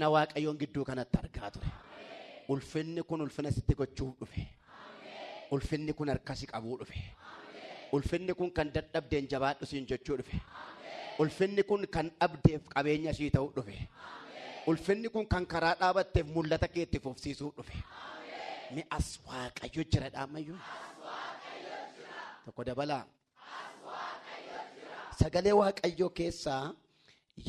Ulfina Waaqayyoon gidduu kanatti argaa ture. Ulfinni kun ulfina sitti gochuuf dhufe. Ulfinni kun harka si qabuu dhufe. Ulfinni kun kan dadhabdeen jabaadhu siin jechuu dhufe. Ulfinni kun kan dhabdeef qabeenya sii ta'uu dhufe. Ulfinni kun kan karaa dhaabatteef mul'ata kee itti fufsiisuu dhufe. Mi as Waaqayyo jira dhaamayyuu. Tokko dabalaa. Sagalee Waaqayyoo keessaa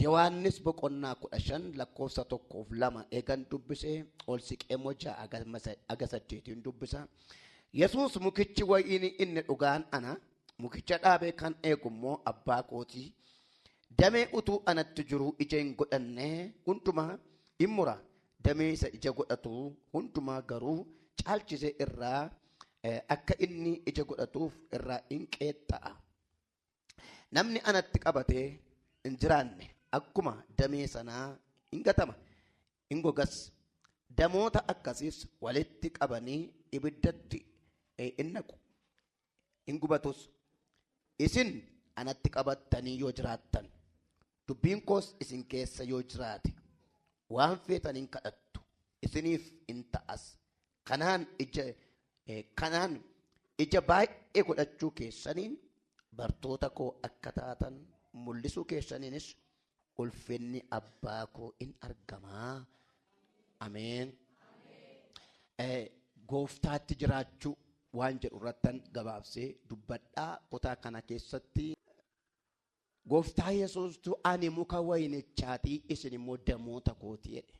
Yohaannis boqonnaa 15 lakkoofsa 1 fi 2 eegan dubbisee ol siqee immoo 6 haga 8iin dubbisa. Yesuus, "Mukichi wayinii inni dhugaan ana, mukicha dhaabee kan eegu immoo abbaa kootii. Damee utuu anatti jiru ija hin godhanne hundumaa in mura. Damee isa ija godhatu hundumaa garuu caalchisee irraa akka inni ija godhatuuf irraa in qeexxa'a. Namni anatti qabatee hin jiraanne akkuma damee sanaa hin gatama, hin gogas. Damoota akkasiis walitti qabanii ibiddatti in naqu, hin gubatus. Isin anatti qabattanii yoo jiraattan, dubbiin koos isin keessa yoo jiraate, waan feetan hin kadhattu, isiniif in ta'as. Kanaan ija baay'ee godhachuu keessaniin bartoota koo akka taatan mul'isuu keessaniinis ulfinni abbaa koo in argamaa." Ameen. Gooftaatti jiraachuu waan jedhu irrattan gabaabsee dubbadhaa kutaa kana keessatti. Gooftaa Yesuustu, "Ani muka wayinichaatii, isin immoo damoota kooti," jedhe.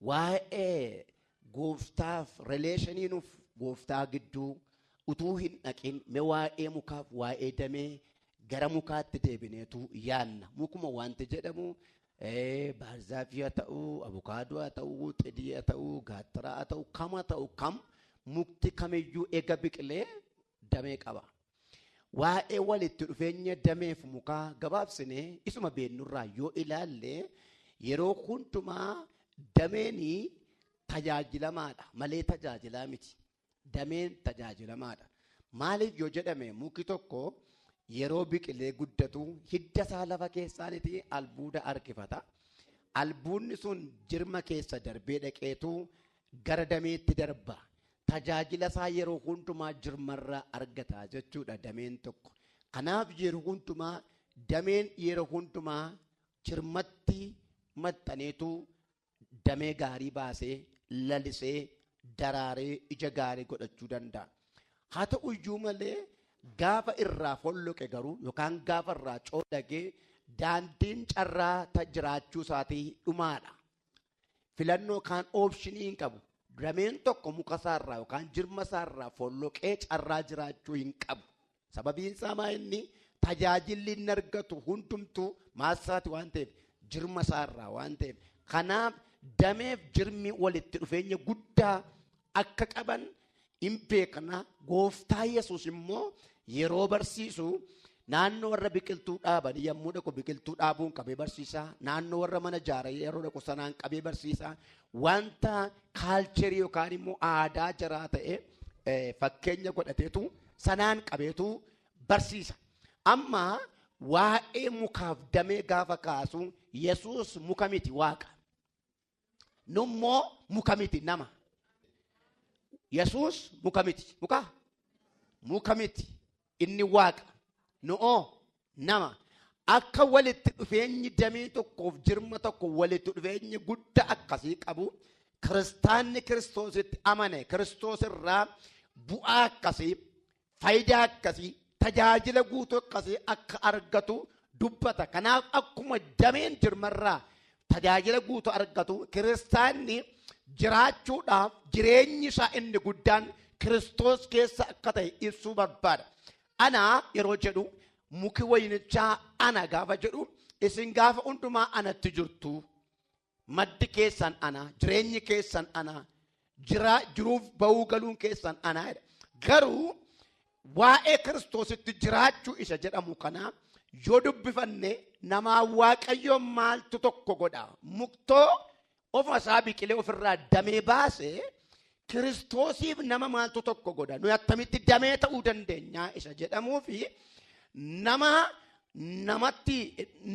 Waa'ee gooftaaf relation nuuf gooftaa gidduu utuu hin dhaqin, mee waa'ee mukaaf waa'ee damee gara mukaatti deebineetu yaanna. Mukuma wanti jedhamu baarzaafii haa ta'uu, abukaadoo haa ta'uu, xidii haa ta'uu, gaattiraa haa ta'uu, kam haa ta'u, kam mukti kamiyyuu ega biqilee damee qaba. Waa'ee walitti dhufeenya dameef mukaa gabaabsinee isuma beennurraa yoo ilaalle, yeroo hundumaa dameenii tajaajilamaadha malee tajaajilaa miti. Dameen tajaajilamaadha. Maaliif yoo jedhame, muki tokko yeroo biqilee guddatu hidda isaa lafa keessaaniiti albuuda harkifata. Albuudni sun jirma keessa darbee dhaqeetu gara dameetti darba. Tajaajila isaa yeroo hundumaa jirmarraa argata jechuudha dameen tokko. Kanaaf yeroo hundumaa dameen yeroo hundumaa jirmatti maxxaneetu damee gaarii baasee, lalisee, daraaree ija gaarii godhachuu danda'a. Haa ta'u iyyuu malee, gaafa irraa folloqe garuu yookaan gaafa irraa coodagee, daandiin carraa jiraachuu isaatii dhumaadha. Filannoo kaan option hin qabu. Dameen tokko muka isaarraa yookaan jirma isaarraa folloqee carraa jiraachuu hin qabu. Sababiin isaa maa inni tajaajilli inni argatu hundumtuu maassaati waan ta'eef, jirma isaarraa waan ta'eef. Kanaaf dameef jirmi walitti dhufeenya guddaa akka qaban hin beekna. Gooftaa Yesuus immoo yeroo barsiisu naannoo warra biqiltuu dhaaban yommuu dhaqu biqiltuu dhaabuun qabee barsiisaa. Naannoo warra mana ijaaran yeroo dhaqu sanaan qabee barsiisaa. Wanta culture yookaan immoo aadaa jaraa ta'e fakkeenya godhateetu sanaan qabeetu barsiisa. Amma waa'ee mukaaf damee gaafa kaasu, Yesuus muka miti, Waaqa. Nummoo muka miti, nama. Yesuus muka miti. Muka? Muka miti. Inni Waaqa. Nu'oo nama. Akka walitti dhufeenyi damee tokkoof jirma tokko walitti dhufeenyi guddaa akkasii qabu, kiristaanni Kiristoositti amane Kiristoos irraa bu'aa akkasii, faayidaa akkasii, tajaajila guutuu akkasii akka argatu dubbata. Kanaaf akkuma dameen jirmarraa tajaajila guutuu argatu, kiristaanni jiraachuudhaaf jireenyi isaa inni guddaan Kiristoos keessa akka ta'e ibsuu barbaada. Ana yeroo jedhu, muki waynichaa ana gaafa jedhu, isin gaafa hundumaa anatti jirtu. Maddi keessan ana, jireenyi keessan ana, jiruuf bahuu galuun keessan ana jedha. Garuu waa'ee Kiristoositti jiraachuu isa jedhamu kana yoo dubbifanne, namaa Waaqayyo maaltu tokko godha? Muktoo ofa isaa biqilee ofirraa damee baase, Kiristoosiif nama maaltu tokko godha? Nuyi attamitti damee ta'uu dandeenya isa jedhamuu fi nama namatti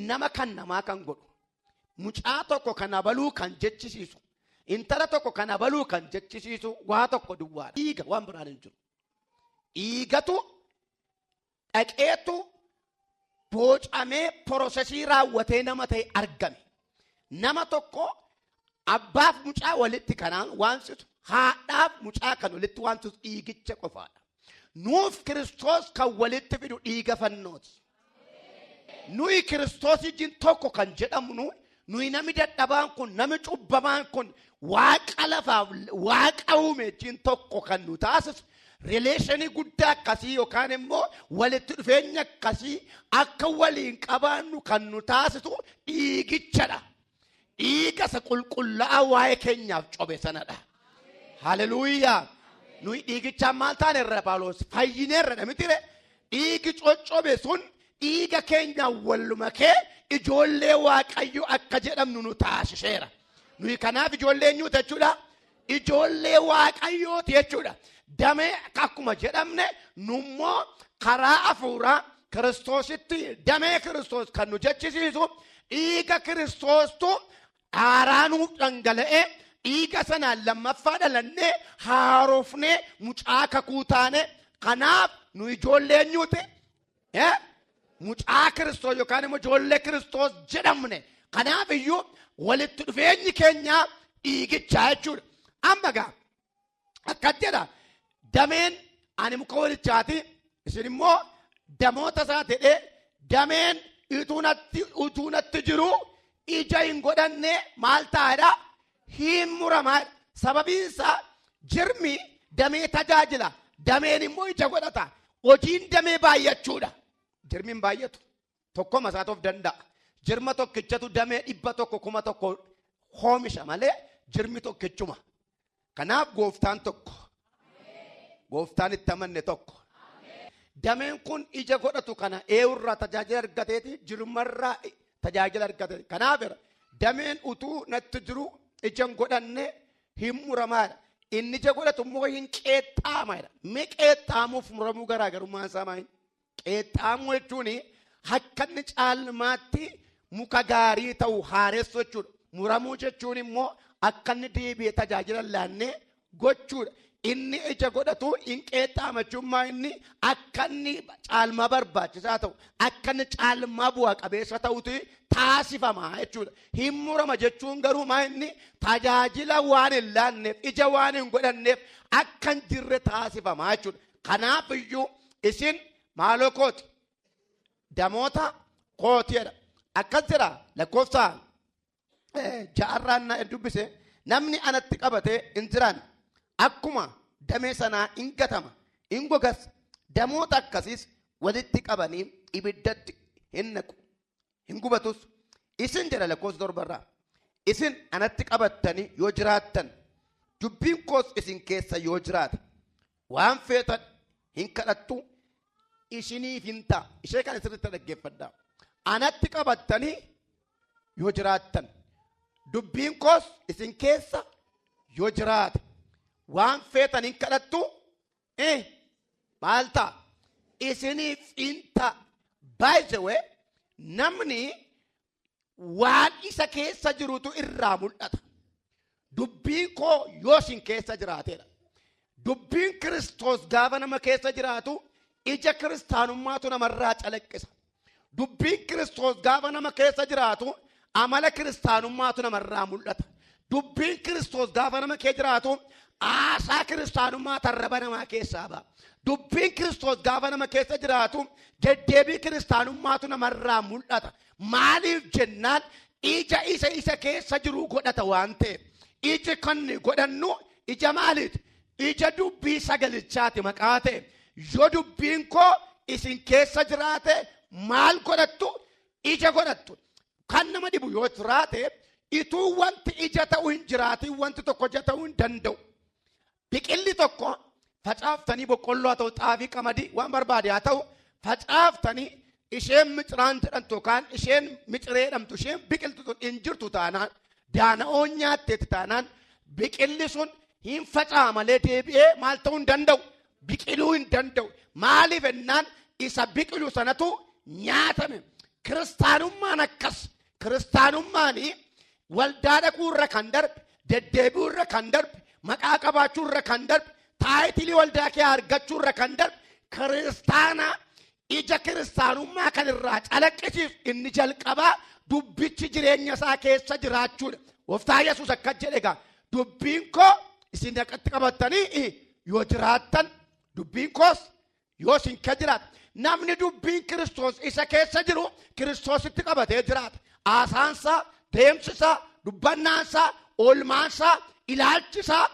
nama kan namaa kan godhu Mucaa tokko kan abaluu kan jechisiisu, intala tokko kan abaluu kan jechisiisu waa tokko duwwaadha. Dhiiga waan biraan hin jiru. Dhiigatu dhaqeetu boocamee porosesii raawwatee nama ta'e argame. Nama tokko abbaaf mucaa walitti kanaan waansisu, haadhaaf mucaa kan walitti waansisu dhiigicha qofaadha. Nuuf Kiristoos kan walitti fidu dhiiga fannooti. Nuyi Kiristoos wajjin tokko kan jedhamnu nuyi nami dadhabaan kun nami cubbamaan kun waaqa lafaaf waaqa uume wajjin tokko kan nu taasisu rileeshinii guddaa akkasii yookaan immoo walitti dhufeenya akkasii akka waliin qabaannu kan nu taasisu dhiigichadha. Dhiiga isa qulqullaa'aa waa'ee keenyaaf cobe sanadha. Haleluuyaa. Nuyi dhiigichaan maal taane irra Phaawulos fayyineerra mitire dhiigi coccobe sun dhiiga keenyaan wal makee ijoollee Waaqayyo akka jedhamnu nu taasiseera. Nuyi kanaaf ijoollee eenyuuti jechuudha? Ijoollee Waaqayyooti jechuudha. Damee akkuma jedhamne nummoo karaa hafuuraa Kiristoositti damee Kiristoos kan nu jechisiisu dhiiga Kiristoostu haaraa nuuf dhangala'ee dhiiga sanaan lammaffaa dhalannee haarofnee mucaa kakuu taane kanaaf nu ijoollee eenyuuti? Eh? Mucaa Kiristoos yookaan immoo ijoollee Kiristoos jedhamne. Kanaaf iyyuu walitti dhufeenyi keenya dhiigichaa jechuudha. Amma gaa akkas jedha dameen ani muka walichaati isin immoo damoota isaa ta'ee dameen utuu natti jiru ija hin godhanne maal taa'edha hin muramaadha. Sababiin isaa jirmi damee tajaajila dameen immoo ija godhata. Hojiin damee baay'achuudha. Jirmi hin baay'atu. Tokkoma isaatu of danda'a. Jirma tokkichatu damee 100 1000 hoomisha malee jirmi tokkichuma. Kanaaf gooftaan tokko. Gooftaan itti amanne tokko. Dameen kun ija godhatu kana eewurraa tajaajila argateeti jirmarraa tajaajila argate. Kanaaf dameen utuu natti jiru ija hin godhanne hin muramaadha. Inni ija godhatu immoo hin qeexxaamaadha. Mee qeexxaamuuf muramuu garaagarummaan isaa maali? Qeexxaamuu jechuun akka inni caalmaatti muka gaarii ta'u haaressu jechuudha. Muramuu jechuun immoo akka inni deebi'ee tajaajila hin laanne gochuudha. Inni ija godhatu hin qeexxaama jechuun maa inni akka inni caalmaa barbaachisaa ta'u akka inni caalmaa bu'a qabeessa ta'utu taasifama jechuudha. Hin murama jechuun garuu maa inni tajaajila waan hin laanneef ija waan hin godhanneef akka hin jirre taasifama jechuudha. Kanaaf iyyuu isin maaloo kooti damoota kooti jedha. Akkas jedha lakkoofsa ja'arraan na dubbise namni anatti qabate hin jiraanne akkuma damee sanaa hin gatama hin gogas damoota akkasiis walitti qabanii ibiddatti hin naqu hin gubatus isin jedha lakkoofsa torbarraa isin anatti qabattanii yoo jiraattan dubbiin koos isin keessa yoo jiraate waan feetan hin kadhattu isiniif hin ta'a. Ishee kana sirriitti dhaggeeffadhaa. Anatti qabattanii yoo jiraattan dubbiin koos isin keessa yoo jiraate waan feetan hin kadhattu maal ta'a? Isiniif hin ta'a. By the way, namni waan isa keessa jirutu irraa mul'ata. Dubbiin koo yoo isin keessa jiraateedha. Dubbiin Kiristoos gaafa nama keessa jiraatu ija kiristaanummaatu namarraa calaqqisa. Dubbiin Kiristoos gaafa nama keessa jiraatu amala kiristaanummaatu namarraa mul'ata. Dubbiin Kiristoos gaafa nama kee jiraatu aasaa kiristaanummaa tarraba namaa keessaa ba'a. Dubbiin Kiristoos gaafa nama keessa jiraatu deddeebii kiristaanummaatu namarraa mul'ata. Maaliif jennaan ija isa isa keessa jiru godhata waan ta'eef. Iji kan nuyi godhannu ija maaliiti? Ija dubbii sagalichaati maqaa ta'e. Yoo dubbiin koo isin keessa jiraate maal godhattu? Ija godhattu. Kan nama dhibu yoo jiraate ituu wanti ija ta'u hin jiraatin wanti tokko ija ta'uu hin danda'u. Biqilli tokko facaaftanii boqqolloo haa ta'u xaafii qamadii waan barbaade haa ta'u facaaftanii isheen miciraan jedhamtu yookaan isheen miciree jedhamtu isheen biqiltu sun hin jirtu taanaan daana'oon nyaatteetti taanaan biqilli sun hin faca'a malee deebi'ee maal ta'uu hin danda'u biqiluu hin danda'u maaliif ennaan isa biqilu sanatu nyaatame kiristaanummaan akkas kiristaanummaan Waldaa dhaquurra kan darbe, deddeebi'uurra kan darbe, maqaa qabaachuurra kan darbe, title waldaa kee argachuurra kan darbe, kiristaana ija kiristaanummaa kan irraa calaqqisiisu inni jalqabaa dubbichi jireenya isaa keessa jiraachuudha. Gooftaa Yesuus akkas jedhe egaa, dubbiin koo isin dhaqatti qabattanii yoo jiraattan, dubbiin koos yoo isin ka jiraata. Namni dubbiin Kiristoos isa keessa jiru Kiristoositti qabatee jiraata. Haasaansaa, deemsisaa, dubbannaansaa, oolmaansaa, ilaalchisaa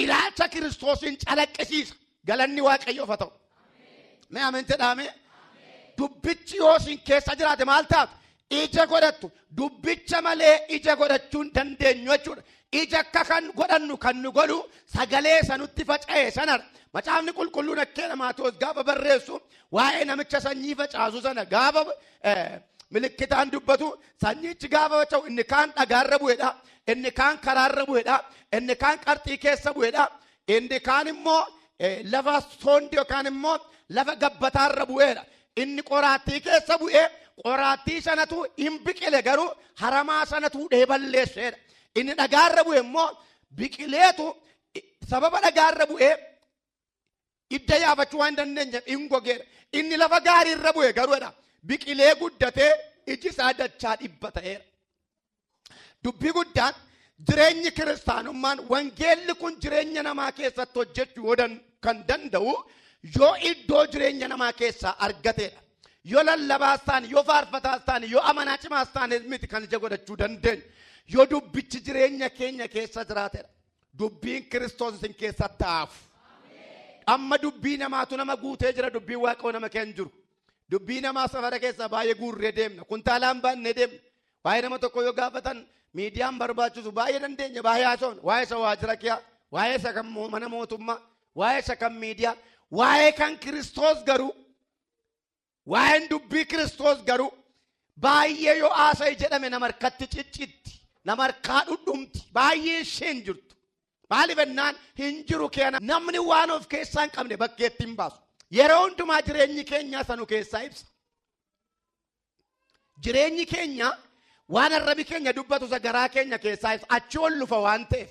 ilaalcha Kiristoosiin calaqqisiisa. Galanni Waaqayyoof haa ta'u. Mee ameen jedhaame. Dubbichi yoo isin keessa jiraate maal taatu? Ija godhattu. Dubbicha malee ija godhachuu hin dandeenyu jechuudha. Ija akka kan godhannu kan nu godhu sagalee isa nutti faca'e sanadha. Macaafni qulqulluun akkeedha. Maatewos gaafa barreessu waa'ee namicha sanyii facaasu sana gaafa milikkitaan dubbatu, sanyichi gaafa faca'u inni kaan dhagaarra bu'edha. Inni kaan karaarra bu'edha. Inni kaan qarxii keessa bu'edha. Inni kaan immoo lafa soondii yookaan immoo lafa gabbataarra bu'eedha. Inni qoraattii keessa bu'ee qoraattii sanatu hin biqile, garuu haramaa sanatu hudhee balleesseedha. Inni dhagaarra bu'e immoo biqileetu sababa dhagaarra bu'ee idda yaafachuu waan dandeenyeef hin gogeedha. Inni lafa gaariirra bu'e garuudha. Biqilee guddatee iji isaa dachaa 100 ta'eera. Dubbii guddaan, jireenyi kiristaanummaan, wangeelli kun jireenya namaa keessatti hojjechuu yoo kan danda'u yoo iddoo jireenya namaa keessaa argateedha. Yoo lallabaas taane, yoo faarfataas taane, yoo amanaa cimaas taane miti kan ija godhachuu dandeenyu. Yoo dubbichi jireenya keenya keessa jiraatedha. Dubbiin Kiristoos isin keessatti haafu. Amma dubbii namaatu nama guutee jira, dubbiin Waaqayyoo nama keenya jiru. Dubbii namaa safara keessaa baay'ee guurree deemna. Kuntaalaan baannee deemna. Waa'ee nama tokko yoo gaafatan miidiyaan barbaachisu baay'ee dandeenya, baay'ee haasofna. Waa'ee isa waajjira kiyaa, waa'ee isa kan mana mootummaa, waa'ee isa kan miidiyaa, waa'ee kan Kiristoos garuu, waa'een dubbii Kiristoos garuu baay'ee yoo haasa'e jedhame nama harkatti ciccitti, nama harkaa dhudhumti, baay'ee isheen jirtu. Maaliif jennaan hin jiru keena. Namni waan of keessaa hin qabne bakkeetti hin baasu. Yeroo hundumaa jireenyi keenya sanu keessaa ibsa. Jireenyi keenya waan arrabi keenya dubbatu isa garaa keenya keessaa ibsa. Achi ol lufa waan ta'eef.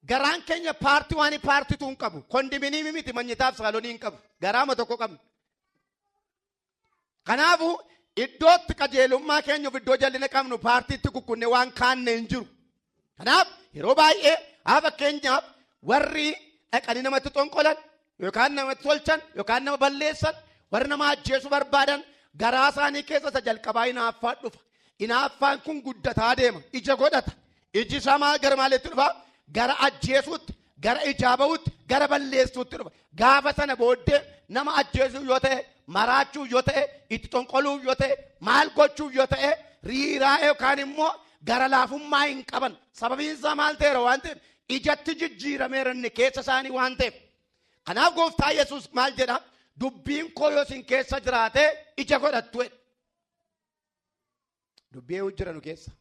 Garaan keenya part one, part two hin qabu. Kondominiimii miti, manyitaaf saalonii hin qabu. Garaama tokko qabna. Kanaafuu iddootti qajeelummaa keenyaaf iddoo jal'ina qabnu partiitti kukkunne waan kaanne hin jiru. Kanaaf yeroo baay'ee haa fakkeenyaaf warri dhaqanii namatti xonqolan yookaan namatti tolchan yookaan nama balleessan, warri nama ajjeesuu barbaadan, garaa isaanii keessa isa jalqabaa hinaaffaan dhufa. Hinaaffaan kun guddataa deema. Ija godhata. Iji isaa maal gara maaliitti dhufa? Gara ajjeesuutti, gara ijaa bahuutti, gara balleessuutti dhufa. Gaafa sana booddee nama ajjeesuu yoo ta'e, maraachuu yoo ta'e, itti xonqoluu yoo ta'e, maal gochuu yoo ta'e, riiraa yookaan immoo gara laafummaa hin qaban. Sababiin isaa maal ta'eera waan ta'eef? Ijatti jijjiirameera inni keessa isaanii waan ta'eef. Kanaaf Gooftaa Yesuus maal jedha? Dubbiin koo yoo isin keessa jiraate ija godhattu jedha. Dubbii eewu jira nu keessa?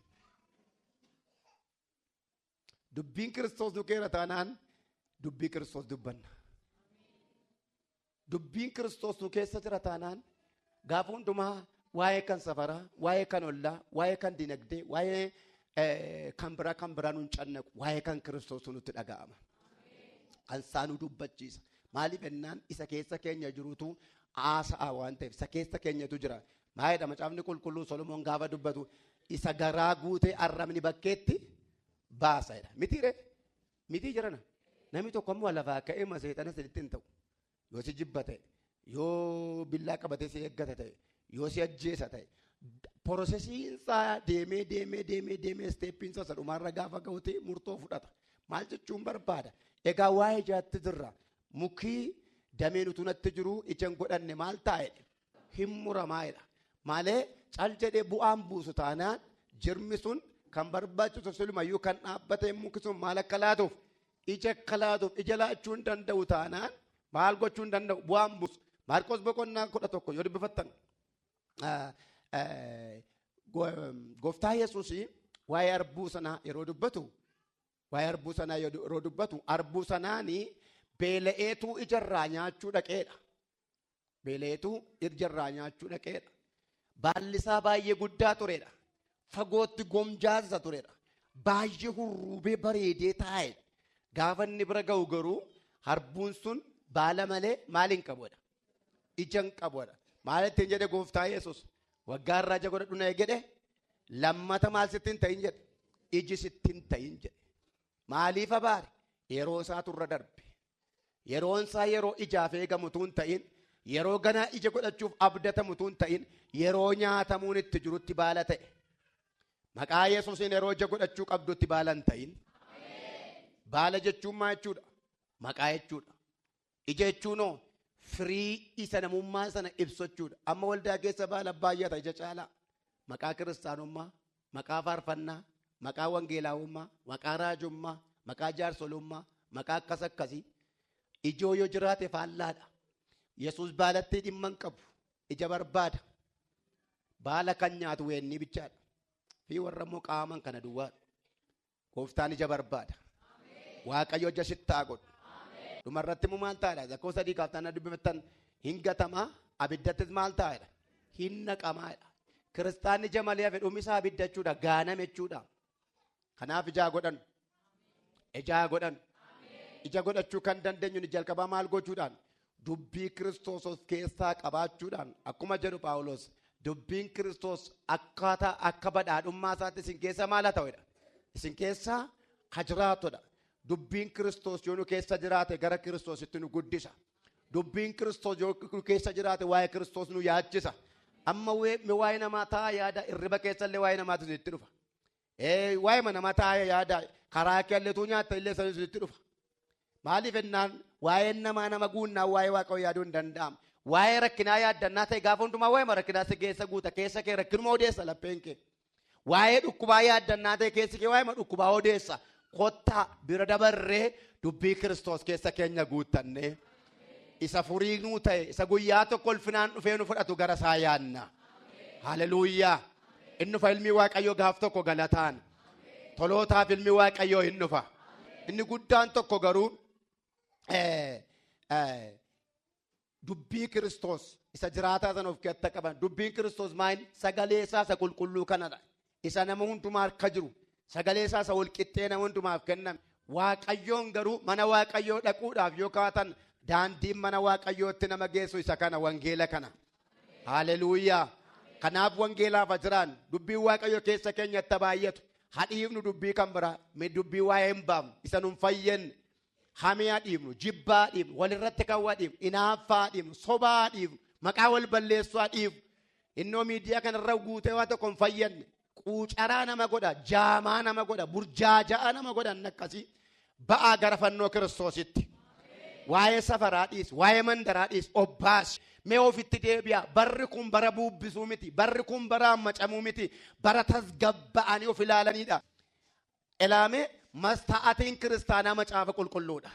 Dubbiin Kiristoos nu keessa taanaan dubbii Kiristoos dubbanna. Dubbiin Kiristoos nu keessa jira taanaan gaafa hundumaa waa'ee kan safaraa, waa'ee kan ollaa, waa'ee kan dinagdee, waa'ee kan biraa kan biraa nun cannaqu, waa'ee kan Kiristoos nutti dhaga'ama. Kan isaa nu dubbachiisa. Maaliif jennaan isa keessa keenya jirutu haasa'a waan ta'eef, isa keessa keenyatu jira. Maayidha Macaafni Qulqulluu Solomoon gaafa dubbatu, isa garaa guutee arrabni bakkeetti baasa jedha. Miti ree? Miti jirana. Namni tokko ammoo lafaa ka'ee maseexana sirriitti hin ta'u. Yoo si jibba ta'e, yoo billaa qabatee si eeggata ta'e, yoo si ajjeesa ta'e, processiinsaa deemee deemee deemee deemee steppiinsa isa dhumaarra gaafa ga'uti murtoo fudhata. Maal jechuun barbaada? Egaa waa'ee ijaatti jirra. Mukii dameen utuu natti jiru ija hin godhanne maal ta'a jedhe? Hin muramaa jedha. Malee cal jedhee bu'aan buusu taanaan jirmi sun kan barbaachisu silumayyuu kan dhaabbate muki sun maal akka laatuuf? Ija akka laatuuf. Ija laachuu hin danda'u taanaan maal gochuu hin danda'u? Bu'aan buusu. Maarqos boqonnaa 11 yoo dubbifattan, Gooftaa Yesuus waa'ee arbuu sanaa yeroo dubbatu, waa'ee arbuu sanaa yeroo dubbatu, arbuu sanaanii beela'eetuu ijarraa nyaachuu dhaqeedha. Beela'eetuu ijarraa nyaachuu dhaqeedha. Baalli isaa baay'ee guddaa turedha. Fagootti gomjaasa turedha. Baay'ee hurruubee bareedee taa'edha. Gaafa inni bira ga'u garuu harbuun sun baala malee maal hin qabudha? Ija hin qabudha. Maal ittiin jedhe gooftaa Yesuus? Waggaa irraa ija godhadhu na jedhe, lammata maal sitti hin ta'in jedhe? Iji sitti hin ta'in jedhe. Maaliif abaare? Yeroo isaatu irra darbe. Yeroon isaa yeroo ijaaf eegamu utuu hin ta'in, yeroo ganaa ija godhachuuf abdatamu utuu hin ta'in, yeroo nyaatamuun itti jirutti baala ta'e. Maqaa Yesuusiin yeroo ija godhachuu qabdutti baala hin ta'in. Baala jechuun maal jechuudha? Maqaa jechuudha. Ija jechuunoo firii isa namummaa sana ibsu jechuudha. Amma waldaa keessa baala baay'ata ija caalaa. Maqaa kiristaanummaa, maqaa faarfannaa, maqaa wangeelaawummaa, maqaa raajummaa, maqaa jaarsolummaa, maqaa akkas akkasii. Ijoo yoo jiraate faallaadha. Yesuus baalatti dhimma hin qabu. Ija barbaada. Baala kan nyaatu weennii bichaadha. Fi warra immoo qaaman kana duwwaadha. Gooftaan ija barbaada. Waaqayyo ija sittaa godhu. Dhumarratti immoo maal ta'edha? Lakkoofsa 3 kaaftan dubbifattan hin gatamaa, abiddattis maal ta'edha? Hin naqamaadha. Kiristaanni ija malee hafe dhumi isaa abidda jechuudha. Gaaname jechuudha. Kanaaf ijaa godhan. Ijaa godhan. Ija godhachuu kan dandeenyu ni jalqabaa maal gochuudhaan? Dubbii Kiristoos of keessaa qabaachuudhaan, akkuma jedhu Phaawulos, dubbiin Kiristoos akkaataa akka badhaadhummaa isaatti isin keessa maal haa ta'udha? Isin keessa ha jiraatudha. Dubbiin Kiristoos yoo nu keessa jiraate gara Kiristoositti nu guddisa. Dubbiin Kiristoos yoo nu keessa jiraate waa'ee Kiristoos nu yaachisa. Amma waa'ee namaa taa'aa yaada, irriba keessallee waa'ee namaatu isinitti dhufa. Waa'ee namaa taa'aa yaada, karaa keelletuu nyaatta illee sanis isinitti dhufa. Maaliif ennaan waa'een namaa nama guunnaan waa'ee Waaqayyoo yaaduu hin danda'amu. Waa'ee rakkinaa yaaddannaa ta'e gaafa hundumaa waa'ee rakkinaa si keessa guuta, keessa kee rakkinuma odeessa lapheen kee. Waa'ee dhukkubaa yaaddannaa ta'e keessi kee waa'ee dhukkubaa odeessa. Kottaa bira dabarree dubbii Kiristoos keessa keenya guuttannee isa furii nuu ta'e, isa guyyaa tokko ulfinaan dhufee nu fudhatu gara isaa yaanna. Haleluuyaa. Inni dhufa, ilmi Waaqayyoo gaaf tokko galataan. Tolootaaf ilmi Waaqayyoo hin dhufa. Inni guddaan tokko garuu dubbii Kiristoos isa jiraataa sana of keessatti qaban. Dubbiin Kiristoos maal? Sagalee isaa isa qulqulluu kanadha. Isa nama hundumaa harka jiru. Sagalee isaa isa walqixxee nama hundumaaf kenname. Waaqayyoon garuu mana Waaqayyoo dhaquudhaaf yoo kaatan, daandiin mana Waaqayyootti nama geessu isa kana, wangeela kana. Haleluuyaa. Kanaaf wangeelaaf jiraan, dubbiin Waaqayyoo keessa keenyatti baay'atu. Hadhiifnu dubbii kan biraa, dubbii waa'ee hin baafnu, isa nun fayyenne. Hamee dhiifnu, jibbaa dhiifnu, walirratti kawwaa dhiifnu, inaaffaa dhiifnu, sobaa dhiifnu, maqaa wal balleessuu dhiifnu. Innoo miidiyaa kanarra guutee waa tokko hin fayyadne. Quucaraa nama godha, jaamaa nama godha, burjaaja'aa nama godha inni akkasii. Ba'aa gara fannoo Kiristoositti. Waa'ee safaraa dhiis, waa'ee mandaraa dhiis, obbaas. Mee ofitti deebi'a. Barri kun bara buubbisuu miti. Barri kun bara hammacamuu miti. Bara tasgabba'anii of ilaalanidha. Ilaamee masta'atiin kiristaanaa macaafa qulqulluudha.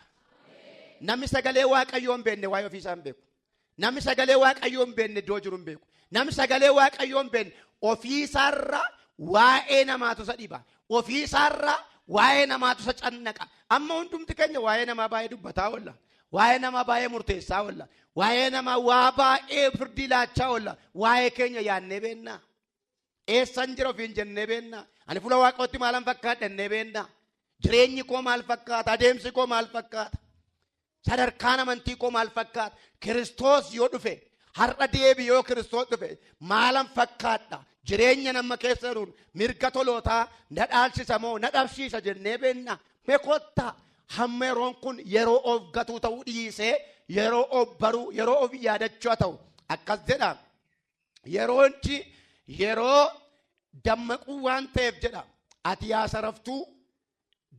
Namni sagalee Waaqayyoo hin beekne waa'ee ofiisaa hin beeku. Namni sagalee Waaqayyoo hin beekne iddoo jiru hin beeku. Namni sagalee Waaqayyoo hin beekne ofiisaarra waa'ee namaatu isa dhiba. Ofiisaarra waa'ee namaatu isa cannaqa. Amma hundumti keenya waa'ee namaa baay'ee dubbataa oolla. Waa'ee namaa baay'ee murteessaa oolla. Waa'ee namaa waa baay'ee firdii laachaa oolla. Waa'ee keenya yaadnee beennaa? Eessan jira ofiin jennee beennaa? Ani fuula Waaqayyootti maalan fakkaadha jennee beennaa? Jireenyi koo maal fakkaata? Adeemsi koo maal fakkaata? Sadarkaan amantii koo maal fakkaata? Kiristoos yoo dhufe, har'a deebi yoo Kiristoos dhufe, maalan fakkaadha? Jireenya nama keessa jiruun mirga tolootaa na dhaalchisa moo na dhabsiisa jennee beennaa? Mee kottaa hamma yeroon kun yeroo of gatuu ta'uu dhiisee yeroo of baruu, yeroo of yaadachuu haa ta'u. Akkas jedha. Yeroonchi yeroo dammaquu waan ta'eef jedha. Ati yaa saraftuu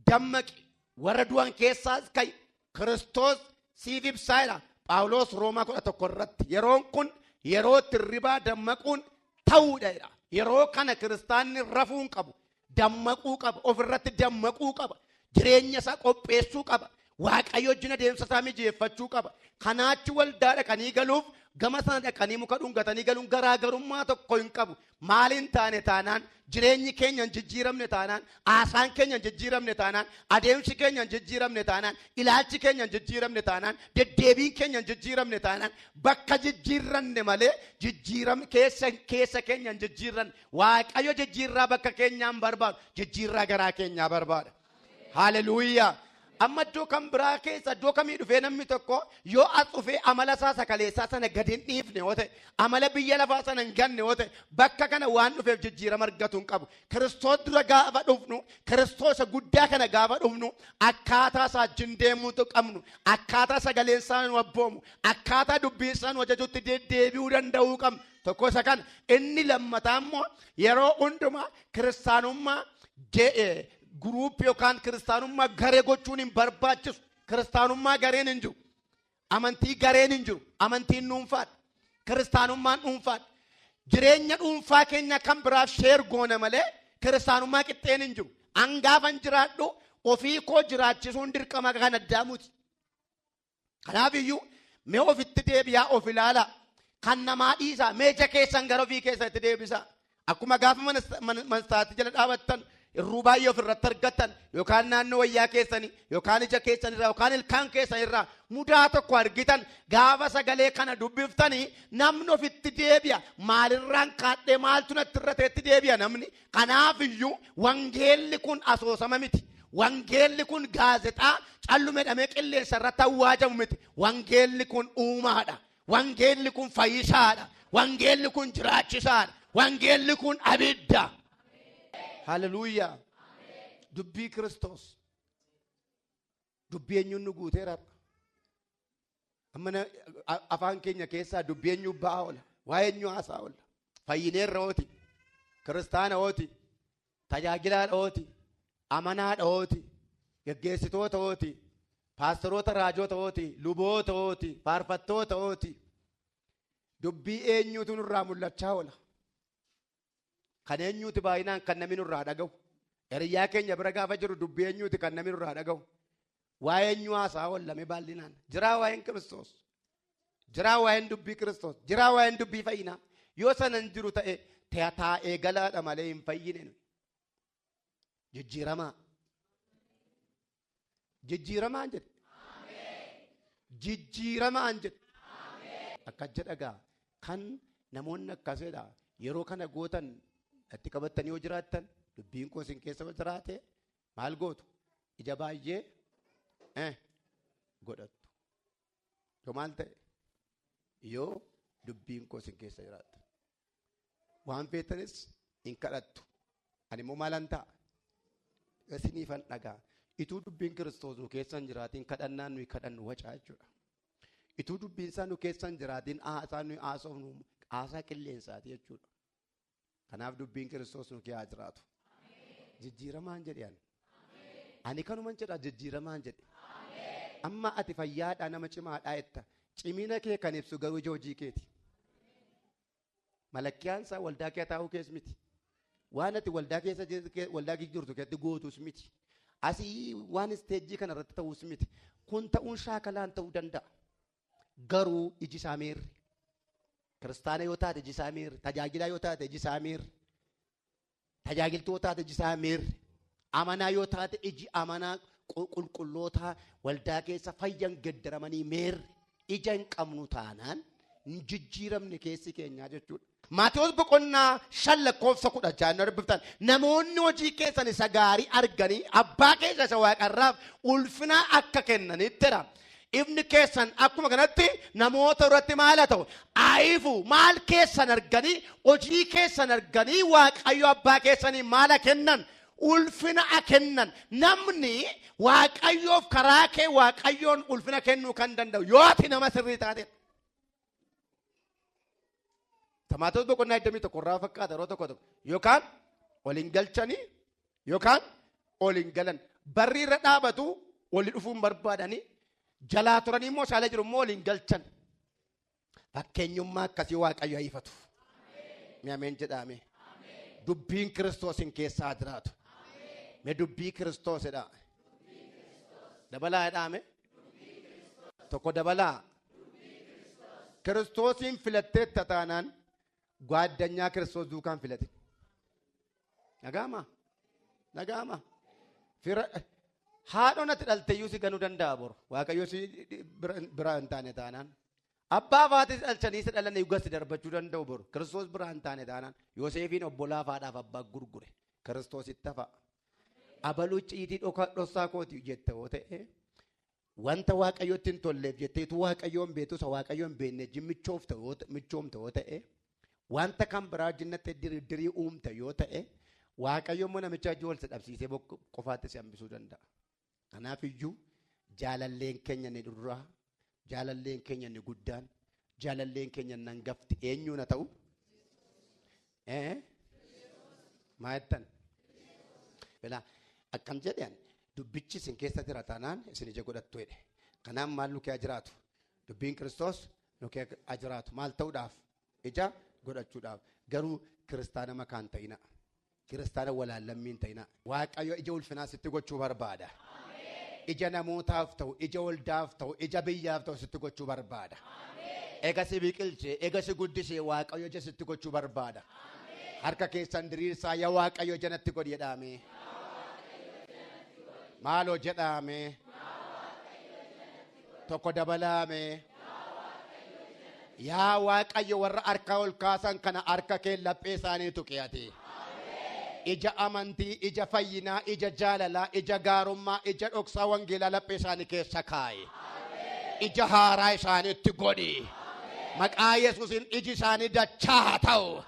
dammaqi, warra du'an keessaas ka'i, Kiristoos siif ibsaa jedha. Phaawulos Roomaa 11 irratti yeroon kun yeroo itti hirribaa dammaquun ta'uudha jedha. Yeroo kana kiristaanni rafuu hin qabu. Dammaquu qaba. Ofirratti dammaquu qaba. Jireenya isaa qopheessuu qaba. Waaqayyo wajjin adeemsa isaa mijeeffachuu qaba. Kanaachi waldaa dhaqanii galuuf gama sana dhaqanii muka dhungatanii galuun garaagarummaa tokko hin qabu. Maaliin taane taanaan jireenyi keenya hin jijjiiramne taanaan, haasaan keenya hin jijjiiramne taanaan, adeemsi keenya hin jijjiiramne taanaan, ilaalchi keenya hin jijjiiramne taanaan, deddeebiin keenya hin jijjiiramne taanaan, bakka jijjiirranne malee jijjiiram keessa keessa keenya hin jijjiirranne. Waaqayyo jijjiirraa bakka keenyaa hin barbaadu, jijjiirraa garaa keenyaa barbaada. Haleluuyaa. Amma iddoo kan biraa keessa iddoo kamii dhufee namni tokko yoo as dhufee amala isaa sakaleessaa sana gadi hin dhiifne yoo ta'e, amala biyya lafaa sana hin ganne yoo ta'e, bakka kana waan dhufeef jijjiirama argatu hin qabu. Kiristoos dura gaafa dhufnu, Kiristoos guddaa kana gaafa dhufnu, akkaataa isaa wajjin deemuutu qabnu, akkaataa sagaleen isaa nu abboomu, akkaataa dubbiin isaa nu ajajutti deddeebi'uu danda'uu qabnu. Tokko isa kana. Inni lammataa immoo yeroo hundumaa kiristaanummaa group yookaan kiristaanummaa garee gochuun hin barbaachisu. Kiristaanummaa gareen hin jiru. Amantii gareen hin jiru. Amantiin dhuunfaadha. Kiristaanummaan dhuunfaadha. Jireenya dhuunfaa keenya kan biraaf share goona malee kiristaanummaa qixxeen hin jiru. Angaafan jiraadhu ofii koo jiraachisuun dirqama kan addaamuti. Kanaaf iyyuu mee ofitti deebi'aa, of ilaalaa. Kan namaa dhiisaa, mee ija keessan gara ofii keessatti deebisaa. Akkuma gaafa manstaatti jala dhaabattan irruu baay'ee ofirratti argattan, yookaan naannoo wayyaa keessanii, yookaan ija keessan irraa, yookaan ilkaan keessan irraa mudaa tokko argitan, gaafa sagalee kana dubbiftanii namni ofitti deebi'a. Maalirraan kaadhee, maaltu natti irra ta'etti deebi'a namni. Kanaaf iyyuu wangeelli kun asoosama miti. Wangeelli kun gaazexaa callumedhamee qilleensa irratti awwaajamu miti. Wangeelli kun uumaadha. Wangeelli kun fayyisaadha. Wangeelli kun jiraachisaadha. Wangeelli kun abidda. Haleluuyaa. Dubbii Kiristoos. Dubbii eenyuun nu guuteera? Amma afaan keenya keessaa dubbii eenyuu ba'aa oola? Waa'ee eenyuu haasaa oola? Fayyineerra ooti. Kiristaana ooti. Tajaajilaadha ooti. Amanaadha ooti. Geggeessitoota ooti. Paastoroota, raajota ooti. Luboota ooti. Faarfattoota ooti. Dubbii eenyuutu nurraa mul'achaa oola? Kan eenyuuti baay'inaan kan namni nurraa dhaga'u? Hiriyyaa keenya bira gaafa jiru dubbii eenyuuti kan namni nurraa dhaga'u? Waa'ee eenyuu haasaa oollame bal'inaan? Jiraa waa'een Kiristoos? Jiraa waa'een dubbii Kiristoos? Jiraa waa'een dubbii fayyinaa? Yoo sana hin jiru ta'e, taa'ee galaadha malee hin fayyine nuyi. Jijjiiramaa. Jijjiiramaan jedhe. Jijjiiramaan jedhe. Akkas jedha gaa, kan namoonni akkasidha. Yeroo kana gootan, natti qabattanii yoo jiraattan, dubbiin koo isin keessa yoo jiraate, maal gootu? Ija baay'ee godhattu. Yoo maal ta'e? Yoo dubbiin koo isin keessa jiraate. Waan feetanis hin kadhattu. Ani immoo maalan ta'a? Isiniifan dhagaa. Ituu dubbiin Kiristoos nu keessa hin jiraatiin, kadhannaan nuyi kadhannu wacaa jechuudha. Ituu dubbiin isaa nu keessa hin jiraatiin, haasaa nuyi haasofnu haasaa qilleensaati jechuudha. Kanaaf dubbiin Kiristoos nu keessa jiraatu. Jijjiiramaan jedhe ani. Ani kanuman jedha, jijjiiramaan jedhe. Amma ati fayyaadhaa, nama cimaadhaa jetta. Cimina kee kan ibsu garuu ija hojii keeti. Malakkiyaan isaa waldaa kee taa'uu kees miti. Waan ati waldaa keessa waldaa jirtu keessatti gootus miti. Asii waan stage kana irratti ta'uus miti. Kun ta'uun shaakalaan ta'uu danda'a. Garuu iji isaa meerri? Kiristaana yoo taate iji isaa meerri? Tajaajilaa yoo taate iji isaa meerri? Tajaajiltoota taate iji isaa meerri? Amanaa yoo taate iji amanaa qulqulloota waldaa keessa fayyan geddaramanii meerri? Ija hin qabnu taanaan hin jijjiiramne keessi keenyaa jechuudha. Maatewos boqonnaa 5 lakkoofsa 16 inni dubbiftan, namoonni hojii keessan isa gaarii arganii abbaa keessa isa waaqarraaf ulfina akka kennanittidha. Ifni keessan akkuma kanatti namoota irratti maal haa ta'u? Haa ifu. Maal keessan arganii? Hojii keessan arganii Waaqayyo abbaa keessanii maal haa kennan? Ulfina haa kennan. Namni Waaqayyoof karaa kee Waaqayyoon ulfina kennuu kan danda'u yoo ati nama sirrii taatedha. Maatewos boqonnaa 21 irraa fakkaata, yeroo tokko tokko yookaan ol hin galchanii yookaan ol hin galan. Barri irra dhaabatu oli dhufuun barbaadanii jalaa turanii immoo saala jiru immoo ol hin galchan. Fakkeenyummaa akkasii Waaqayyo haa ifatu. Mee ameen jedhaame. Dubbiin Kiristoos hin keessaa jiraatu. Mee dubbii Kiristoos jedhaa. Dabalaa jedhaame. Tokko dabalaa. Kiristoosiin filatteetta taanaan gaaddanyaa Kiristoos duukaan filate. Dhaga'ama? Dhaga'ama? Fira haadhoon ati dhalteyyuu si ganuu danda'a boru. Waaqayyo si bira hin taane taanaan. Abbaa fi haati dhalchanii si dhalan eeggas si darbachuu danda'u boru. Kiristoos bira hin taane taanaan. Yoosefiin obbolaa haadhaaf abbaa gurgure. Kiristoos itti hafa. Abaluu icciitii dhoksaa kooti jette yoo ta'e, wanta Waaqayyotti hin tolleef jetteetu Waaqayyoon beektu isa Waaqayyoon beekne wajjin michoomte yoo ta'e, wanta kan biraa wajjin natti dirdirii uumte yoo ta'e, Waaqayyo immoo namicha wajjin wal si dhabsiisee qofaatti si hambisuu danda'a. Kanaaf iyyuu jaalalleen keenya inni duraa, jaalalleen keenya inni guddaan, jaalalleen keenya inni hangafti eenyuun haa ta'u? Maa jettan? Bilaa akkam jedhan, dubbichi isin keessa jira taanaan isin ija godhattu jedhe. Kanaaf maal nu kee jiraatu? Dubbiin Kiristoos nu kee jiraatu. Maal ta'uudhaaf? Ija godhachuudhaaf. Garuu kiristaana makaan ta'ina. Kiristaana walaallammiin ta'ina. Waaqayyo ija ulfinaa sitti gochuu barbaada. Ija namootaaf ta'u, ija waldaaf ta'u, ija biyyaaf ta'u sitti gochuu barbaada. Ega si biqilchee, ega si guddisee, Waaqayyo ija sitti gochuu barbaada. Harka keessan diriirsaa, "Yaa Waaqayyo, ija natti godhi" jedhaame. Maaloo jedhaame. Tokko dabalaame. Yaa Waaqayyo, warra harka ol kaasan kana harka kee laphee isaanii tuqi ati. Ija amantii, ija fayyinaa, ija jaalalaa, ija gaarummaa, ija dhoksaa wangeelaa laphee isaanii keessa kaa'i. Ija haaraa isaaniitti godhi. Maqaa Yesuusiin iji isaanii dachaa haa ta'u.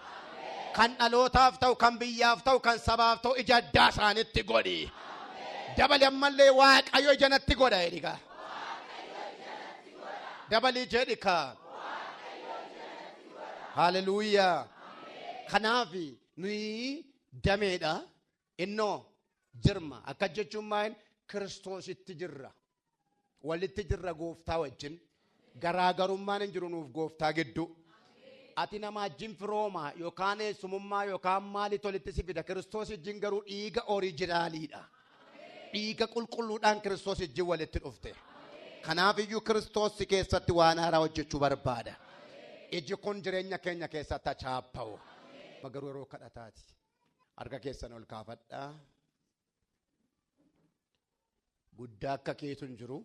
Kan dhalootaaf ta'u, kan biyyaaf ta'u, kan sabaaf ta'u ija addaa isaaniitti godhi. Dabali ammallee, "Waaqayyo ija natti godha" jedhi kaa. Dabalii jedhi kaa. Haleluuyaa. Kanaaf nuyi dameedha. Innoo jirma. Akka jechuun maal? Kiristoositti jirra. Walitti jirra gooftaa wajjin. Garaagarummaan hin jiru nuuf gooftaa gidduu. Ati nama wajjin firooma yookaan eessumummaa yookaan maalitu walitti si fida. Kiristoos wajjin garuu dhiiga originaliidha. Dhiiga qulqulluudhaan Kiristoos wajjin walitti dhufte. Kanaaf iyyuu Kiristoos si keessatti waan haaraa hojjechuu barbaada. Iji kun jireenya keenya keessatti achaappa'u. Garuu yeroo kadhataati. Harka keessan ol kaafadhaa. Guddaa akka keetu hin jiru.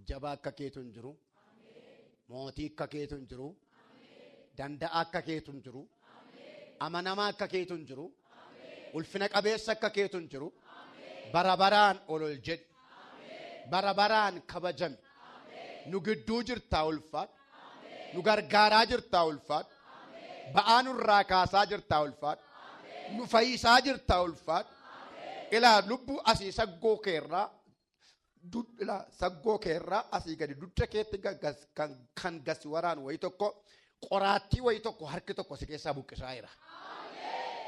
Jabaa akka keetu hin jiru. Mootii akka keetu hin jiru. Danda'a akka keetu hin jiru. Amanamaa akka keetu hin jiru. Ulfina qabeessa akka keetu hin jiru. Bara baraan ol ol jedhi. Bara baraan kabajami. Nu gidduu jirtaa, ulfaadhu. Nu gargaaraa jirtaa, ulfaadhu. Ba'aa nurraa kaasaa jirtaa, ulfaadhu. Nu fayyisaa jirtaa, ulfaadhu. Ilaa, lubbuu asii saggoo keerraa, ilaa, saggoo keerraa asii gadi dugda keetti kan gasi waraanu wayii tokko, qoraattii wayii tokko, harki tokko si keessaa buqqisaa jira.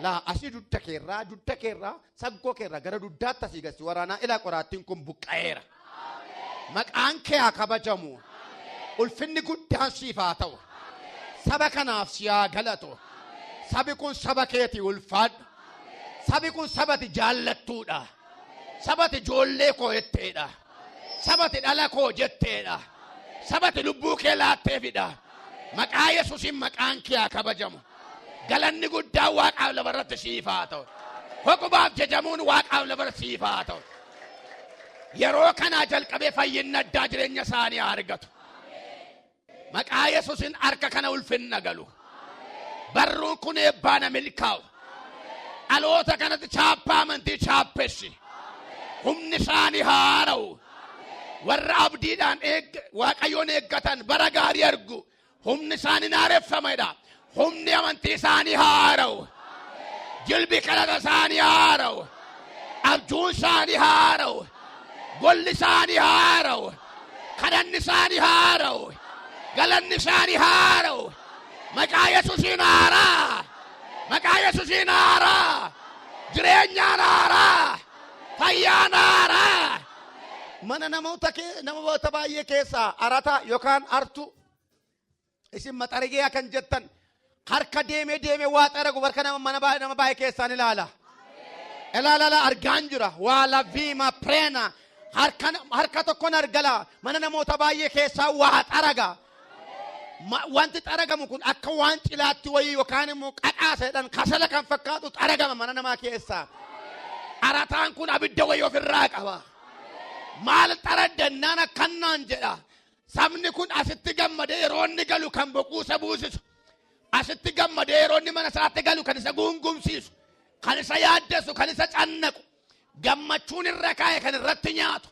Laa, asii dugda keerraa saggoo keerraa gara dugdaatti asii gasi waraanaa, ilaa, qoraattiin kun buqqa'eera. Maqaan kee haa kabajamu. Ulfinni guddaan siif haa ta'u. Saba kanaaf si haa galatu. Sabi kun saba keetii, ulfaadhu. Sabi kun sabati jaallattuudha. Sabati ijoollee koo jetteedha. Sabati dhala koo jetteedha. Sabati lubbuu kee laatteefidha. Maqaa Yesuusiin maqaan kee haa kabajamu. Galanni guddaan waaqaaf lafarratti siif haa ta'u. Hoqubaaf jajamuun waaqaaf lafarratti siif haa ta'u. Yeroo kanaa jalqabee fayyinni addaa jireenya isaanii haa argatu. Maqaa Yesuusiin harka kana ulfinna galu. Barruun kun eebbaana milkaa'u. Dhaloota kanatti chaappaa amantii chaappessi. Humni isaanii haara'u. Warra abdiidhaan Waaqayyoon eeggatan bara gaarii argu. Humni isaanii haareffamadha. Humni amantii isaanii haara'u. Jilbi kadhata isaanii haara'u. Abjuun isaanii haara'u. Golli isaanii haara'u. Kadhanni isaanii haara'u. Galanni isaanii haara'u. Maqaa Yesuusiin haaraa. Maqaa Yesuusiin haaraa. Jireenyaan haaraa. Fayyaan haaraa. Mana namoota baay'ee keessaa arata yookaan artu isin maxarigee kan jettan harka deemee deemee waa xaragu harka nama mana nama baay'ee keessaan ilaala. Ilaala, argaan jira. Waa laviima preena harka tokkoon argala mana namoota baay'ee keessaa waa xaraga. Wanti xaragamu kun akka waan cilaatti wayii yookaan immoo qadhaasa jedhan kasala kan fakkaatu xaragama mana namaa keessaa. Arataan kun abidda wayii ofirraa qaba. Maal xaraddannaan akkannaan jedha. Sabni kun asitti gammadee yeroo inni galu kan boquu isa buusisu. Asitti gammadee yeroo inni mana isaatti galu kan isa guungumsiisu. Kan isa yaaddessu, kan isa cannaqu. Gammachuun irra kaa'e kan irratti nyaatu.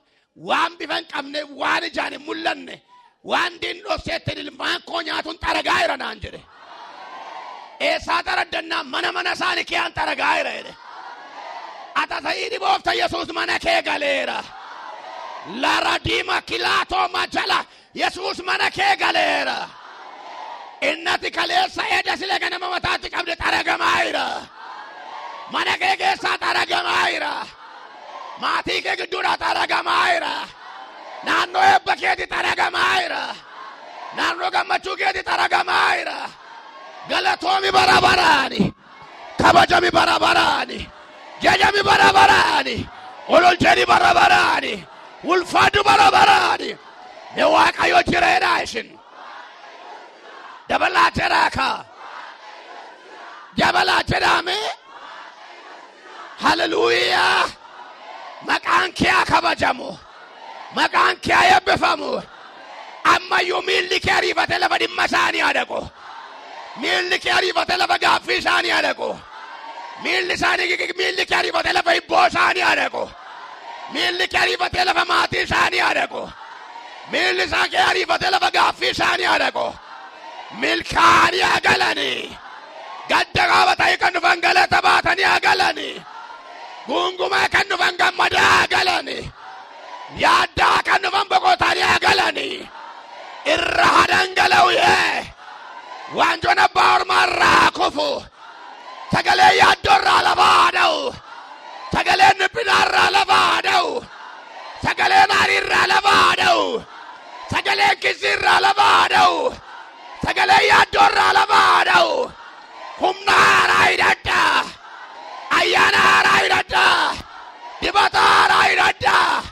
Waan bifa hin qabne, waan ijaan hin mul'anne, waan diin dhokseetti ilmaan koo nyaatuun xaragaa jira naan jedhe. Eessaa xaraddannaa mana mana isaanii kiyaan xaragaa jira jedhe. Atasa'ii dhiboofta Yesuus mana kee galeera. Lara diima kilaatoo majala Yesuus mana kee galeera. Innati kaleessa eda sila ganama mataatti qabde xaragamaa jira. Mana kee keessaa xaragamaa jira. Maatii kee gidduudhaa xaragamaa jira. Naannoo eebba keeti xaragamaa jira. Naannoo gammachuu keeti xaragamaa jira. Galatoomi bara baraani. Kabajami bara baraani. Jajami bara baraani. Olol jedhi bara baraani. Ulfaadhu bara baraani. Mee Waaqayyo jireedha isin. Dabalaa jedhaa kaa. Dabalaa jedhaa mee. Haleluuyaa. Maqaan kee haa kabajamu. Maqaan kee haa eebbifamu. Ammayyuu miilli kee ariifatee lafa dhimma isaanii haa dhaqu. Miilli kee ariifatee lafa gaaffii isaanii haa dhaqu. Miilli isaanii miilli kee ariifatee lafa hibboo isaanii haa dhaqu. Miilli kee ariifatee lafa maatii isaanii haa dhaqu. Miilli isaa kee ariifatee lafa gaaffii isaanii haa dhaqu. Milkaa'anii haa galanii. Gadda qaabatanii kan dhufan galata baatanii haa galanii. Guungumaa kan dhufan gammadaa haa galanii. Yaaddaa kan dhufan boqotanii haa galanii. Irra haa dhangala'u yee. Waanjoon abbaa ormaa irraa haa kufu. Sagalee yaaddoo irraa lafa haa dha'u. Sagaleen dhiphinaa irraa lafa haa dha'u. Sagaleen aarii irraa lafa haa dha'u. Sagaleen kissii irraa lafa haa dha'u. Sagaleen yaaddoo irraa lafa haa dha'u. Humna haaraa hidhadhaa. Ayyaana haaraa hidhadhaa. Dibata haaraa hidhadhaa.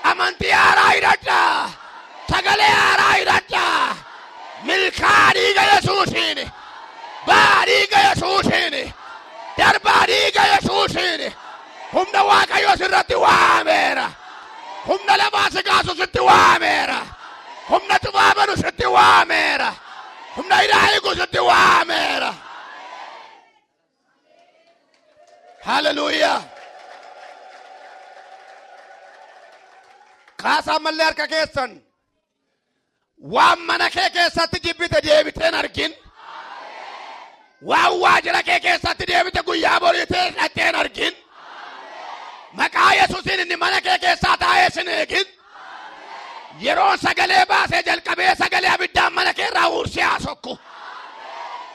Amantii haaraa hidhadhaa. Sagalee haaraa hidhadhaa. Milkaa dhiiga Yesuusiin. Baa dhiiga Yesuusiin. Darbaa dhiiga Yesuusiin. Humna Waaqayyoo sirratti waameera. Humna lafaa si kaasu sitti waameera. Humna cufaa banu sitti waameera. Humna hidhaa hiiku sitti waameera. Haleluuyaa. Kaasaa mallee harka keessan. Waan mana kee keessatti jibbite deebiteen argin. Waan waajjira kee keessatti deebite guyyaa boriitee dhaqxeen argin. Maqaa Yesuusiin inni mana kee keessaa taa'ee sin eegin. Yeroon sagalee baasee jalqabee sagalee abiddaan mana kee irraa huursee haa sokku.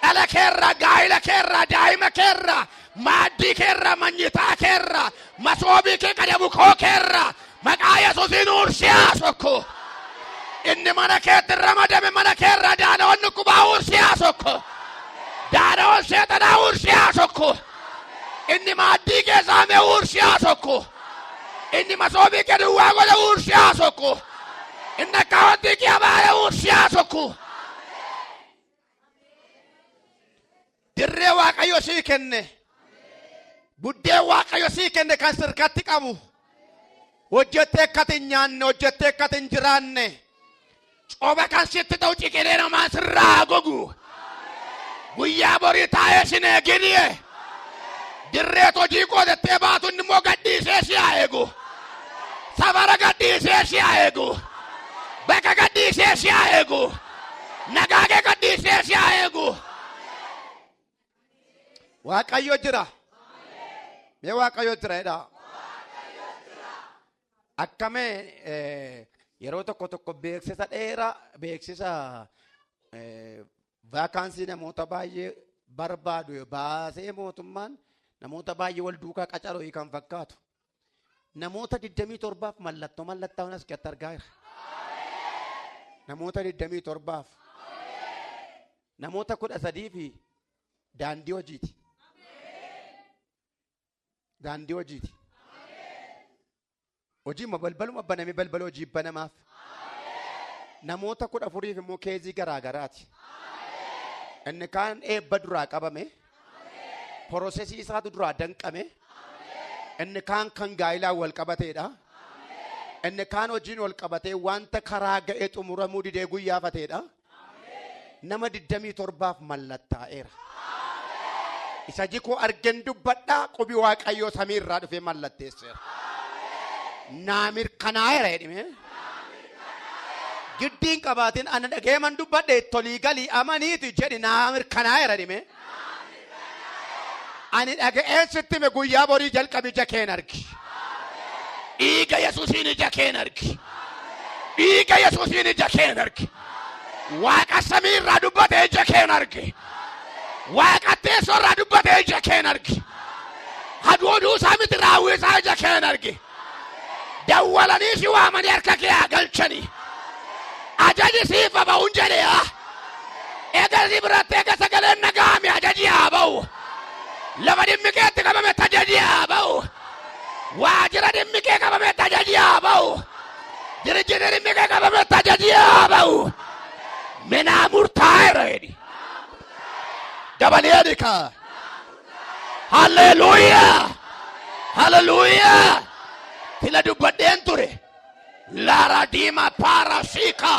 Dhala keerraa, gaa'ila keerraa, daa'ima keerraa, maaddii keerraa, manyitaa keerraa, masoobii kee qadabukoo keerraa maqaa Yesuusiin huursee haa sokku. Inni mana keetti ramadame mana keerraa daana'oon dhukkubaa huursee haa sokku. Daana'oon seexanaa huursee haa sokku. Inni maaddii kee saamee huursee haa sokku. Inni masoobii kee duwwaa godhe huursee haa sokku. Inni akkaawwantii kee abaare huursee haa sokku. Dirree Waaqayyo sii kenne. Buddeen Waaqayyo sii kenne kan sirkatti qabu. Hojjettee akka hin nyaanne, hojjettee akka hin jiraanne. Coba kan sitti ta'u ciqilee namaa sirraa gogu. Guyyaa borii taa'ee sin eeginiye. Dirree hojii qoodattee baatu inni immoo gadhiisee si haa eegu. Safara gadhiisee si haa eegu. Bakka gadhiisee si haa eegu. Nagaa kee gadhiisee si haa eegu. Waaqayyo jira. Mee Waaqayyo jira jedhaa. Akkamee yeroo tokko tokko beeksisa dheeraa beeksisa vaakaansii namoota baay'ee barbaadu baasee mootummaan namoota baay'ee wal duukaa qacaruu kan fakkaatu. Namoota 27f mallattoo mallattaa'uun as keessatti argaa jira. Namoota 27f. Namoota 13 fi daandii hojiiti. Daandii hojiiti. Hojii balbaluma baname balbala hojii banamaaf. Namoota 14f immoo keezii garaa garaati. Inni kaan eebba duraa qabame. Porosesii isaatu duraa danqame. Inni kaan kan gaa'ilaan wal qabateedha. Inni kaan hojiin wal qabatee wanta karaa ga'ee xumuramuu didee guyyaafateedha. Nama 27f mallattaa'eera. Isa jikoo argen dubbadhaa qubi Waaqayyoo samii irraa dhufee mallatteesseera. Naa mirkanaa'eera jedhime. Giddiin qabaatiin ana dhageeman dubbadhe tolii galii amaniiti jedhi naa mirkanaa'eera jedhime. Ani dhaga'een sitti hime guyyaa borii jalqabi ija keen argi. Dhiiga Yesuusiin ija keen argi. Dhiiga Yesuusiin ija keen argi. Waaqa samii irraa dubbate ija keen argi. Waaqa teessoo irraa dubbate ija keen argi. Hadooduu isaa miti raawwii isaa ija keen argi. Dawwalanii si waamanii harka kee haa galchanii. Ajaji siif haa ba'uun jedhe yaa. Eega si biratti eega sagaleen dhaga'ame ajaji haa ba'u. Lafa dhimmi keetti qabame ajaji haa ba'u. Waajjira dhimmi kee qabame ajaji haa ba'u. Dirijjita dhimmi kee qabame ajaji haa ba'u. Minaa murtaa'eera jedhi. Dabalee jedhi kaa. Haleluuyaa! Haleluuyaa! Sila dubbadheen ture. Laara diima paara siika.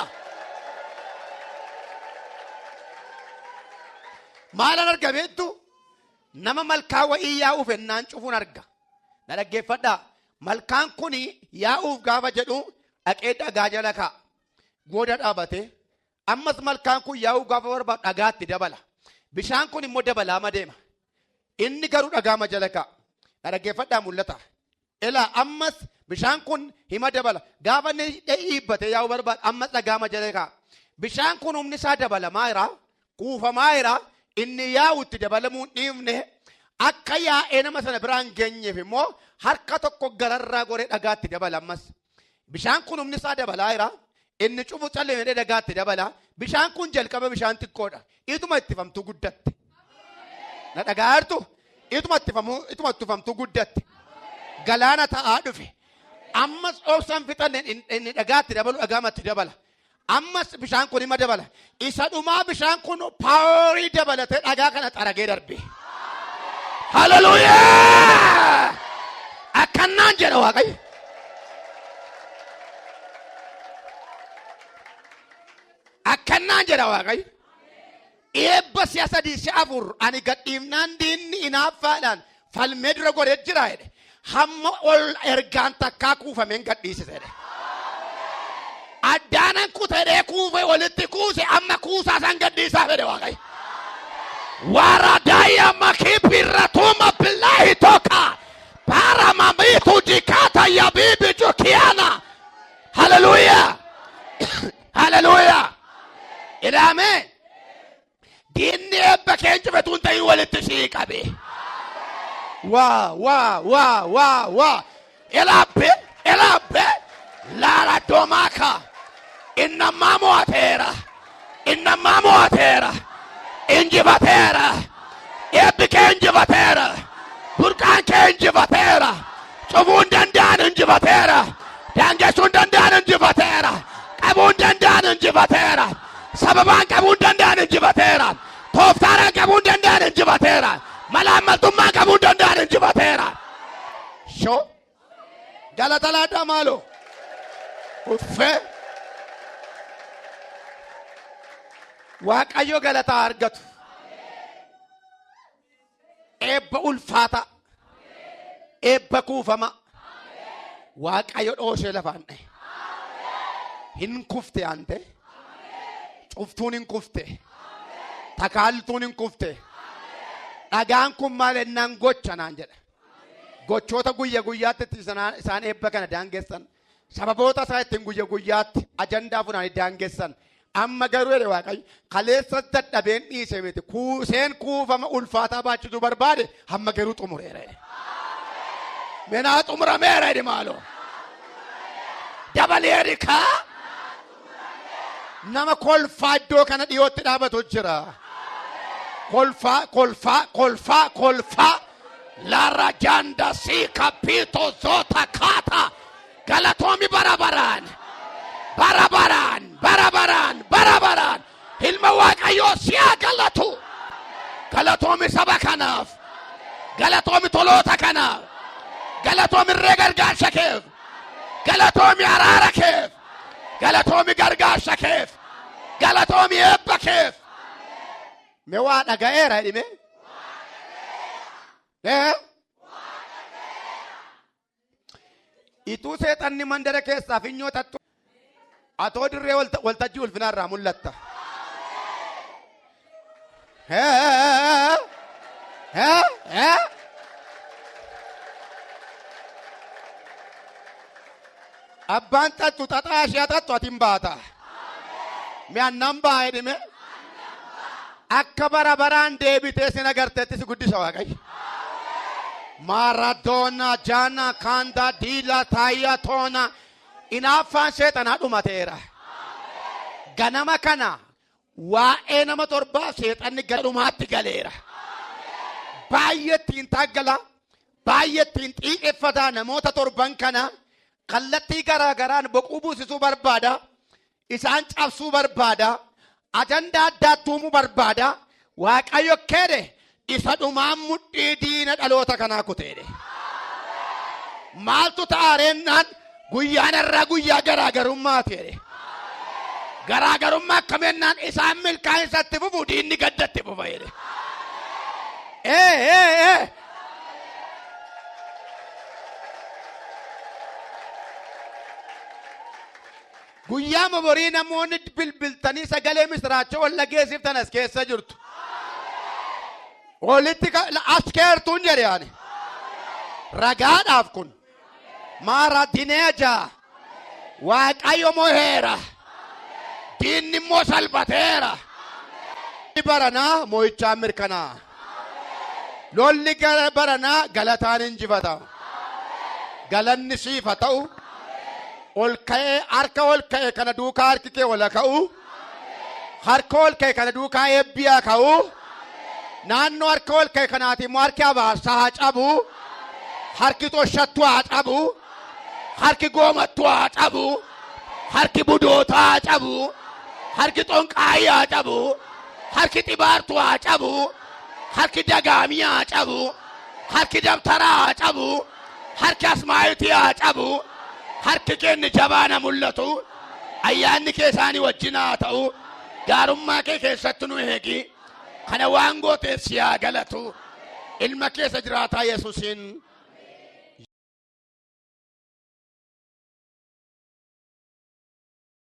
Maalan arga beektu? Nama malkaa wa'ii yaa'uuf ennaan cufuun arga. Na dhaggeeffadhaa. Malkaan kun yaa'uuf gaafa jedhu dhaqee dhagaa jala kaa'a. Gooda dhaabatee Ammas malkaan kun yaa'uu gaafa barbaadu dhagaatti dabala. Bishaan kun immoo dabalaama deema. Inni garuu dhagaama jala kaa'a. Na dhaggeeffadhaa mul'ata. Elaa ammas bishaan kun hima dabala. Gaafa inni dhiibbatee yaa'uu barbaadu ammas dhagaama jala kaa'a. Bishaan kun humni isaa dabalamaa jira. Kuufamaa jira. Inni yaa'u itti dabalamuu hin dhiifne. Akka yaa'ee nama sana biraan geenyeef immoo harka tokko gararraa goree dhagaatti dabala ammas. Bishaan kun humni isaa dabalaa jira. Inni cufu callee jedhee dhagaatti dabala. Bishaan kun jalqaba bishaan xiqqoodha. Ituma ittifamtuu guddatte. Na dhagaa jirtu? Ituma ittifamuu ituma ittifamtuu guddatte. Galaana ta'aa dhufe. Ammas obsan fixanne inni dhagaatti dabalu dhagaamatti dabala. Ammas bishaan kun hima dabala. Isa dhumaa bishaan kun paaworii dabalatee dhagaa kana xaragee darbe. Haleluuyaa! Akkannaan jedha Waaqayyo. Akkannaan jedha Waaqayyo. Eebba si'a sadii si'a afur ani gadhiifnaan diinni inaaffaadhaan falmee dura godhee jira jedhe. Hamma ol ergaan takkaa kuufameen gadhiisise jedhe. Addaanan kutedhee kuufe walitti kuuse amma kuusaa san gadhiisaa fedhe Waaqayyo. Waradaya makipirratuma billahi toka para mamitu jikata ya bibi jukiana. Hallelujah. Haleluuyaa! Ilaamee diinni eebba kee hin cufetu hin ta'in walitti sii qabe. Waa waa waa waa waa ilaabbe ilaabbe laara doomaaka innammaa mo'ateera innammaa mo'ateera injifateera eebbi kee injifateera burqaan kee injifateera cufuu hin danda'an injifateera daangessuu hin danda'an injifateera qabuu hin danda'an injifateera sababaan qabuu hin danda'an injifateera tooftaadhaan qabuu hin danda'an injifateera malaammaltummaan qabuu hin danda'an injifateera. Shoo galata laadhaa maaloo uffee Waaqayyo galataa argatu. Eebba ulfaataa. Eebba kuufama. Waaqayyo dhoosee lafaan dhahe. Hin kufte aante. Cuftuun hin kufte. Takaaltuun hin kufte. Dhagaan kun maal ennaan gocha naan jedha. Gochoota guyya guyyaatti itti isaan eebba kana daangessan. Sababoota isaa ittiin guyya guyyaatti ajandaa funaanii daangessan. Amma garuu jedhe Waaqayyo kaleessa dadhabeen dhiise miti kuuseen kuufama ulfaataa baachisuu barbaade amma garuu xumureera jedhe. Menaa xumurameera jedhe maaloo. Dabalee jedhe kaa. Nama kolfaa iddoo kana dhiyootti dhaabatu jira. Kolfaa kolfaa kolfaa kolfaa. Laara janda siika piito zoota kaata. Galatoomi bara baraan. Bara baraan. Bara Bara baraan bara baraan ilma Waaqayyoo si'a galatu. Galatoomi saba kanaaf. Galatoomi toloota kanaaf. Galatoomi irree gargaarsa keef. Galatoomi araara keef. Galatoomi gargaarsa keef. Galatoomi eebba keef. Mee waa dhaga'eera jedhime. Ee? Ituu seexanni mandara keessaa finyoo xaxxu atoo dirree waltajjii ulfinaa irraa mul'atta. Ee? Ee? Ee? Abbaan xaxxu xaxaa ishee xaxxu ati hin baata. Mee annan ba'a jedhime. Akka bara baraan deebitee sin agarteetti si guddisa Waaqayyo. Maaradoona jaana kaanda diila taayya toona inaaffaan seexanaa dhumateera. Ganama kana waa'ee nama torbaa seexanni gara dhumaatti galeera. Baay'ee ittiin taaggala, baay'ee ittiin xiiqeffataa namoota torban kana kallattii garaa garaan boquu buusisuu barbaada. Isaan cabsuu barbaada. Ajandaa addaa tuumuu barbaada. Waaqayyo keedhe isa dhumaan mudhii diina dhaloota kanaa kuteedhe. Maaltu ta'a reennaan guyyaan har'aa guyyaa garaagarummaa ta'e. Garaagarummaa akkamennaan isaan milkaa'insa itti fufu diinni gadda itti fufa jedhe. Ee ee ee. Guyyaa borii namoonni bilbiltanii sagalee misiraachoo ol dhageessiftan as keessa jirtu. Olitti as keertuun jedhe ani. Ragaadhaaf kun. Maara dineeja. Waaqayyo mo'eera. Diinni immoo salphateera. Baranaa mo'ichaan mirkanaa. Lolli gara baranaa galataan injifata. Galanni siif haa ta'u. Ol ka'ee harka ol ka'e kana duukaa harki kee ol haa ka'u. Harka ol ka'e kana duukaa eebbi haa ka'u. Naannoo harka ol ka'e kanaati immoo harki abaarsaa haa cabu. Harki xoshattu haa cabu. Harki goomattu haa cabu. Harki budootaa haa cabu. Harki xonqaayii haa cabu. Harki xibaartuu haa cabu. Harki dagaamii haa cabu. Harki dabtaraa haa cabu. Harki asmaayitii haa cabu. Harki keenni jabaa na mul'atu. Ayyaanni kee isaanii wajjin haa ta'u. Gaarummaa kee keessatti nu eegi. Kana waan gooteef si haa galatu. Ilma keessa jiraataa Yesuusiin.